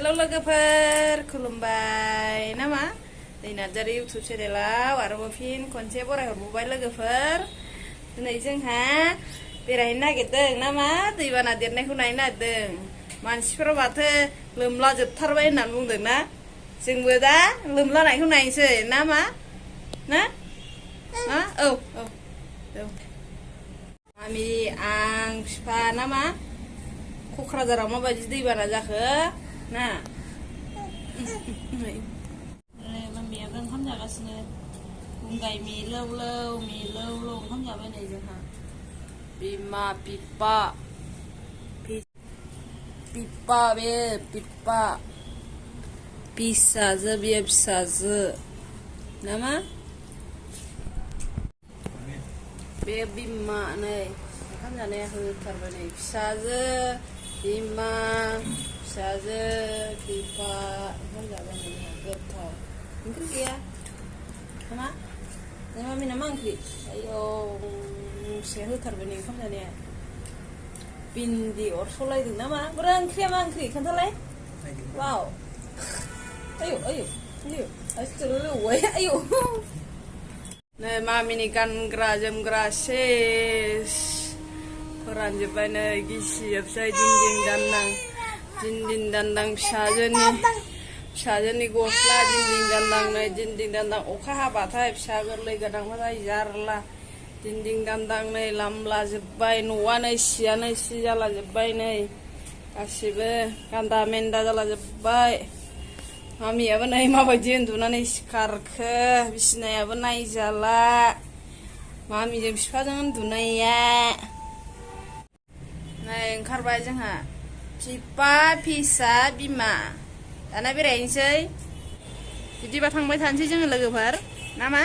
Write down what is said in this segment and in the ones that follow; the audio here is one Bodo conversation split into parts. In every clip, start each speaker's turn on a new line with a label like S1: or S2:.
S1: हेल' लोगोफोर खुलुमबाय नामा दै नार्जारि इउटुब चेनेलाव आरोबाव फिन खनसे बरायहरबावबाय लोगोफोर दिनै जोंहा बेरायहैनो नागिरदों नामा दैबाना देरनायखौ नायनो नागिरदों मानसिफोरा माथो लोमला जोबथारबाय होननानै बुंदों ना जोंबो दा लोमलानायखौ नायनोसै नामा ना औ मामि आं फिफा नामा क'क्राझाराव माबायदि दैबाना जाखो ना मामियाबो ओंखाम जागासिनो गुंगाय मिलौलौ ओंखाम जाबाय नै जोंहा बिमा बिफा बे बिफा फिसाजो बियो फिसाजो नामा बे बिमा नै ओंखाम जानाया होथारबाय नै फिसाजो बिमा फिसाजो बिफा ओंखाम जाबाय नै गोथाव ओंख्रि गैया नामा नों मामिना मा ओंख्रि आयौ फिसाया होथारबाय नै ओंखाम जानाया भिन्दि अरस'लायदों नामा बोरा ओंख्रिया मा ओंख्रि खोन्थालाय वाव आयौ आयौ नै मामिनि गानग्रा जोमग्रा सेस फोरानजोब्बाय नै गिसिजोबसै दिनदिन दान्दां फिसाजोनि गस्ला दिनदिन दान्दां नै दिनदिन दान्दां अखा हाबाथाय फिसा गोरलै गोनांबाथाय जारला दिनदिन दान्दां नै लामलाजोब्बाय न'आनो सियानो सि जालाजोब्बाय नै गासिबो गान्दा मेन्दा जालाजोब्बाय मामियाबो नै माबायदि उन्दुनानै सिखारखो बिसिनायाबो नायजाला मामिजों बिफाजों उन्दुनाया नै ओंखारबाय जोंहा बिफा फिसा बिमा दाना बेरायनोसै बिदिबा थांबाय थानोसै जोङो लोगोफोर नामा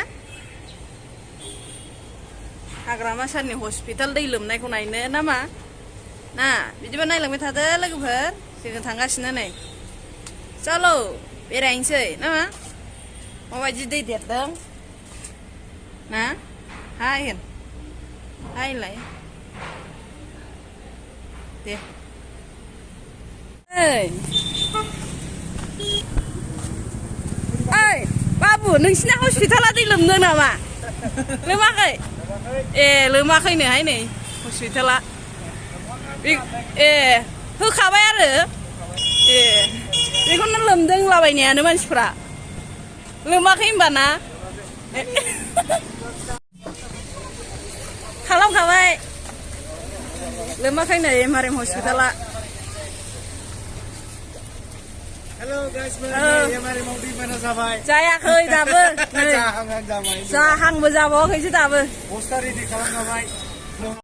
S1: हाग्रामा सारनि हस्पिटाल दै लोमनायखौ नायनो नामा ना बिदिबा नायलांबाय थादो लोगोफोर जोङो थांगासिनो नै चलो बेरायनोसै नामा माबायदि दै देरदों ना हायलाय दे ओइ बाबु नोंसिना हस्पिटाला दै लोमदों नामा लोमाखै ए लोमाखैनोहाय नै हस्पिटाला ए होखाबाय आरो ए बेखौनो लोमदों लाबायनायानो मानसिफ्रा लोमाखै होनबा ना खालामखाबाय लोमाखै नै एमआरएम हस्पिटाला जायाखै दाबो जाहांबो जाबावाखैसो दाबो